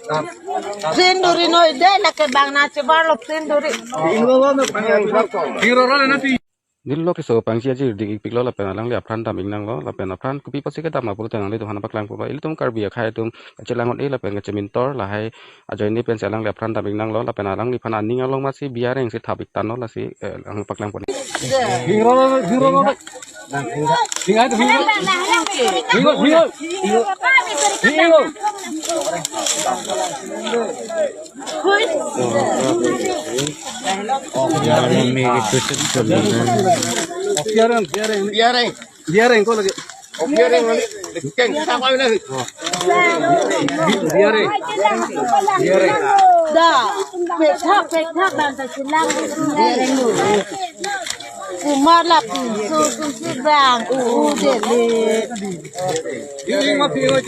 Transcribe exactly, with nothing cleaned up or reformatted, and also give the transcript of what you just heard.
Print duri noi de, lake bang na chebar lo print duri. Nilo keso pangsi aji dik piklo lapen alangli apran dam ingnanglo lapen apran kopi pusi kedam apor te nanglitum aphan paklang pura ilitum Karbi akhai atum kachelang un-e lapen kachemintor lahai ajoine pensi alangli apran dam ingnanglo lapen alangliphan aning along masi biareng si thap ik tanglo lasi eh, ang paklang pon. Hingrol, hingrol, hingrol, hingrol, hingrol, hingrol. Biareng, biareng, biareng ko lagi. Biareng, biareng, biareng. Da, pekha, pekha, bang ta silang. Kumar la pinso, kunsi bang, u, u, dele. Biareng ma pinso,